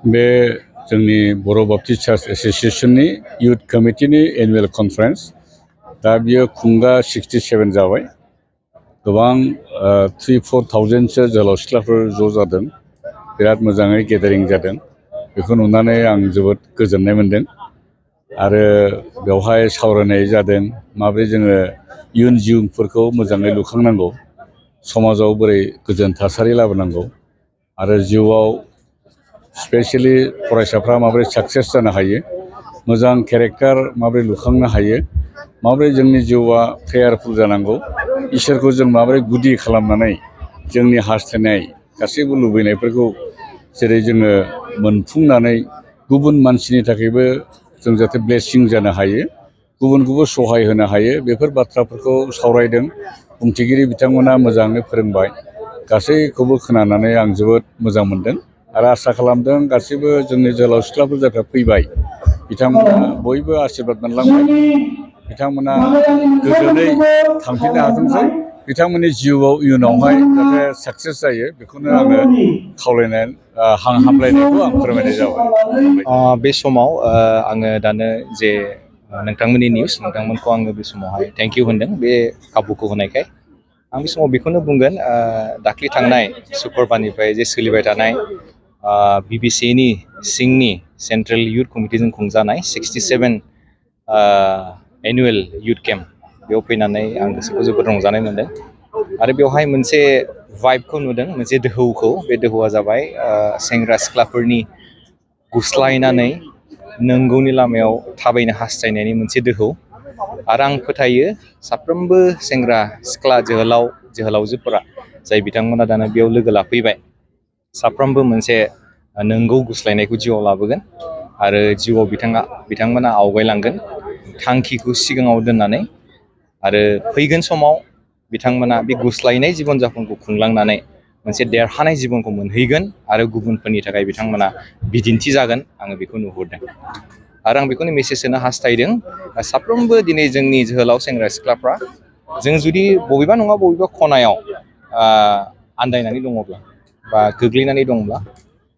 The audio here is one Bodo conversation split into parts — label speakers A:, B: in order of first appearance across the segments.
A: बे जोंनि बर' बाप्टिस्ट चार्च एस'सिएशननि इउथ कमिटिनि एनुवेल कनफारेन्स दा बियो खुंगा 67 जाबाय। गोबां 3-4,000सो जोहोलाव सिख्लाफोर ज' जादों। बिराद मोजाङै गेदारिं जादों। बेखौ नुनानै आं जोबोद गोजोननाय मोन्दों आरो बेवहाय सावरायनाय जादों माबोरै जोङो इयुन जिउफोरखौ मोजाङै लुखांनांगौ, समाजाव बोरै गोजोन थासारि लाबोनांगौ आरो जिउआव स्पेशली फरायसाफ्रा माबोरै साक्सेस जानो हायो, मोजां केरेक्टार माबोरै लुखांनो हायो, माबोरै जोंनि जिउआ प्रेयारफुल जानांगौ, इसोरखौ जों माबोरै गुदि खालामनानै जोंनि हास्थायनाय गासैबो लुबैनायफोरखौ जेरै जोङो मोनफुंनानै गुबुन मानसिनि थाखायबो जों जाहाथे ब्लेसिं जानो हायो, गुबुनखौबो सहाय होनो हायो, बेफोर बाथ्राफोरखौ सावरायदों। बुंथिगिरि बिथांमोना मोजाङै फोरोंबाय। गासैखौबो खोनानानै आं जोबोद मोजां मोनदों आरो आसा खालामदों गासैबो जोंनि जोहोलाव सिख्लाफोर जायफ्रा फैबाय बिथांमोना बयबो आशीर्बाद मोनलांबाय। बिथांमोना गोजोनै थांफिननो हाथोंसै, बिथांमोननि जिउआव इयुनावहाय जाहाथे साक्सेस जायो बेखौनो आङो खावलायनाय हामलायनायखौ आं फोरमायनाय जाबाय।
B: बे समाव आङो दानो जे नोंथांमोननि निउस नोंथांमोनखौ आङो बे समावहाय थेंक इउ होनदों बे खाबुखौ होनायखाय। आं बे समाव बेखौनो बुंगोन, दाख्लै थांनाय सुक्रबारनिफ्राय जे सोलिबाय थानाय BBCनि सिंनि सेन्ट्रेल इयुथ कमिटिजों खुंजानाय 67 एनुवेल इयुथ केम्प, बेयाव फैनानै आं गोसोखौ जोबोद रंजानाय मोन्दों आरो बेवहाय मोनसे भाइबखौ नुदों, मोनसे दोहौखौ। बे दोहौआ जाबाय सेंग्रा सिख्लाफोरनि गुस्लायनानै नंगौनि लामायाव थाबायनो हास्थायनायनि मोनसे दोहौ। आरो आं फोथायो साफ्रोमबो सेंग्रा सिख्ला जोहोलावजोफोरा जाय बिथांमोना दाना बेयाव लोगो लाफैबाय, साफ्रोमबो मोनसे नंगौ गुस्लायनायखौ जिउआव लाबोगोन आरो जिउआव बिथांमोना आवगायलांगोन थांखिखौ सिगाङाव दोननानै। आरो फैगोन समाव बिथांमोना बे गुस्लायनाय जीबन जापनखौ खुंलांनानै मोनसे देरहानाय जीबनखौ मोनहैगोन आरो गुबुनफोरनि थाखाय बिथांमोना बिदिन्थि जागोन, आङो बेखौ नुहुरदों। आरो आं बेखौनो मेसेज होनो हास्थायदों, साफ्रोमबो दिनै जोंनि जोहोलाव सेंग्रा सिख्लाफ्रा जों जुदि बबेबा नङा बबेबा खनायाव आन्दायनानै दङब्ला बा गोग्लैनानै दंब्ला,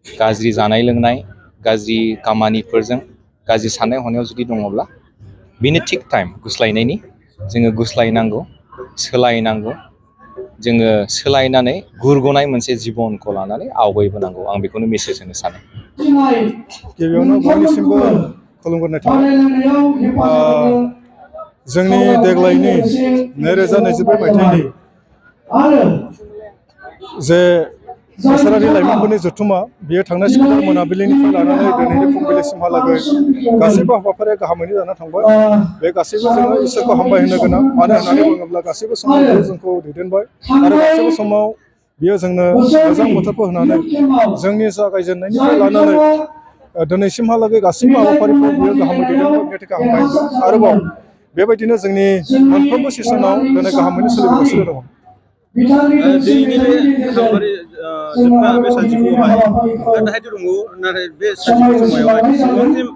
B: गाज्रि जानाय लोंनाय, गाज्रि खामानिफोरजों, गाज्रि साननाय हनायाव जुदि दङब्ला, बेनो थिग टाइम गुस्लायनायनि। जोङो गुस्लायनांगौ, सोलायनांगौ, जोङो सोलायनानै गुरग'नाय मोनसे जिबनखौ लानानै आवगायबोनांगौ। आं बेखौनो मेसेज होनो सानो।
C: गिबियावनो बयनिसिमबो खुलुमग्रोनाय थाबाय। जोंनि देग्लायनि 2024 मायथाइनि जे बोसोरारि लाइमोनफोरनि जथुमा, बियो थांनाय सुक्रुबार मोनाबिलिनिफ्राय लानानै दिनैनि फुंबिलिसिमहालागै गासैबो हाबाफारिया गाहामैनो जाना थांबाय। बे गासैबो जोङो इसोरखौ हामबाय होनो गोनां। मानो होननानै बुङोब्ला गासैबो समाव बियो जोंखौ दैदेनबाय आरो गासैबो समाव बियो जोंनो मोजां बोथोरखौ होनानै जोंनि जागायजेननायनिफ्राय लानानै दिनैसिमहालागै गासैबो हाबाफारिखौ बियो गाहामै दैदेनबाय। बेनि थाखाय हामबाय होनदों। आरोबाव बेबायदिनो जोंनि मोनफ्रोमबो सेसनाव दिनै गाहामैनो सोलिबोगासिनो दङ।
D: दिनैनि बे हाबाफारि जोबथा बे सानजौफुआवहाय दाहाय दङ, नाथाय बे सानजौफु समावहाय बेसेबांसिम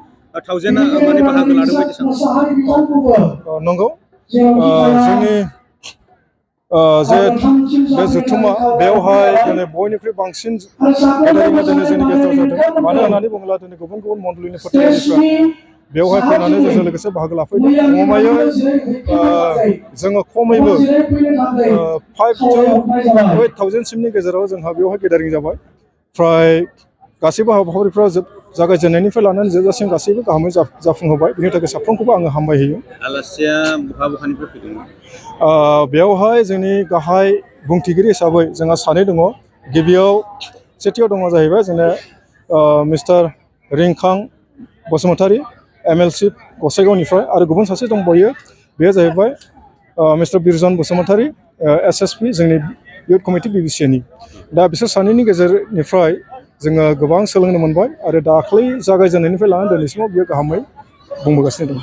D: थावजेना माने बाहागो लादों बायदि सानो?
C: नंगौ, जोंनि जे बे जथुमा, बेवहाय दिनै बयनिख्रुइ बांसिन गेदेरिङा दिनै जोंनि गेजेराव जादों। मानो होननानै बुङोब्ला दिनै गुबुन गुबुन मण्डलिनि फोथायगिरिफ्रा बेवहाय फैनानै जोंजों लोगोसे बाहागो लाफैदों। गमामायै जोङो खमैबो 5 to 8,000सिमनि गेजेराव जोंहा बेवहाय गेदारिं जाबाय। फ्राय गासैबो हाबाफारिफ्रा जागायजेननायनिफ्राय लानानै जोबजासिम गासैबो गाहामै जाफुंहोबाय। बेनि थाखाय साफ्रोमखौबो आङो हामबायहोयो।
D: आलासिया बहानिफ्राय फैदोंमोन?
C: बेवहाय जोंनि गाहाय बुंथिगिरि हिसाबै जोंहा सानै दङ। गिबियाव सेथियाव दङ जाहैबाय जोंना मिस्टार रिंखां बसुमतारी, MLC गसाइगावनिफ्राय, आरो गुबुन सासे दंबावो, बेयो जाहैबाय मिस्टार बिरजन बसुमतारी, SSP जोंनि इयुथ कमिटि BBCनि। दा बिसोर सानैनि गेजेरनिफ्राय जोङो गोबां सोलोंनो मोनबाय आरो दाख्लै जागायजेननायनिफ्राय लानानै दिनैसिमाव बियो गाहामै बुंबोगासिनो दं।